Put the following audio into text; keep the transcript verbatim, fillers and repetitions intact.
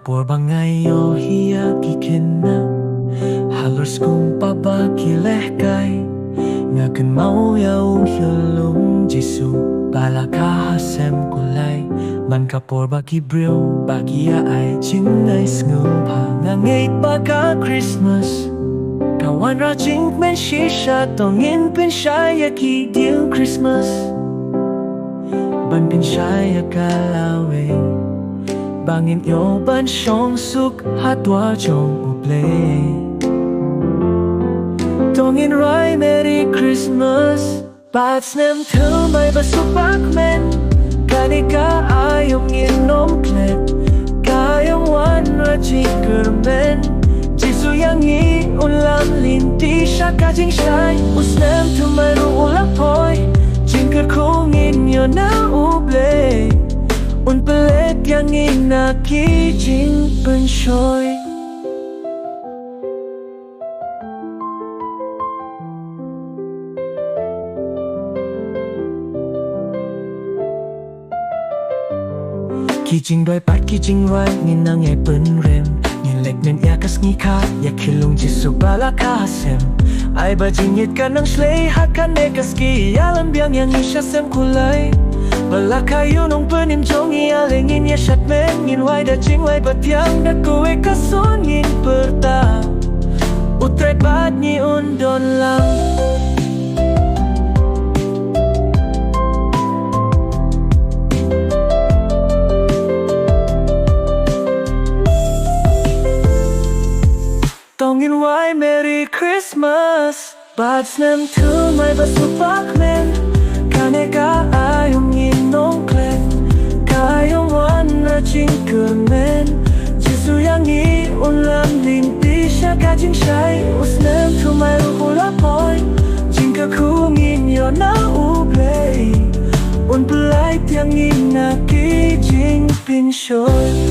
Por ba nga ïohi ïa ki khynnah halor skum pat ba ki lehkai, nga kynmaw ïa u khyllung Jisu ba la kha ha sem kulai. Man ka por ba ki briew ba ki ïa ai jingai sngewbha, nga ngeit ba ka Christmas ka wanrah jingkmen shisha. To ngin pynshai ïa ki dieng Christmas ban pynshai ïa ka lawei ba ngin ïoh ban shong suk ha dwar jong U Blei. To ngin rwai Merry Christmas bad snem thymmai ba suk bakmen. Kane ka aïom ngin ym klet, ka aïom wanrah jingkyrmen. Jisu ïa ngi un lam lynti sha ka jingshai. U snem thymmai ruh u la poi, jingkyrkhu ngin ïoh na U Blei, un pynleit ïa ngi na ki jingpynshoi. Ki jingduwai bad ki jingrwai ngin nang ïai pynrem. Ngin leit mih ïa ka sngi kha ïa khyllung Jisu ba la kha ha sem. Ai ba jingïeit kan nang shlei ha kane ka sngi, ïalam biang ïa ngi sha sem kulai. Ba la kha ïa u Nongpynim jong ngi, ale ngin ïa shad men, ngin wai da jingleh ba thiang, da kawei ka sur ngin pyrta: U Trai bad ngi un don lang. To ngin wai Merry Christmas bad snem thymmai ba suk bakmen. Kane ka aïom ngin ym klet, ka aïom wanrah jingkyrmen. Jisu ïa ngi un lam lynti sha ka jingshai. U snem thymmai ruh u la poi, jingkyrkhu ngin ïoh na U Blei, un pynlait ïa ngi na ki jingpynshoi.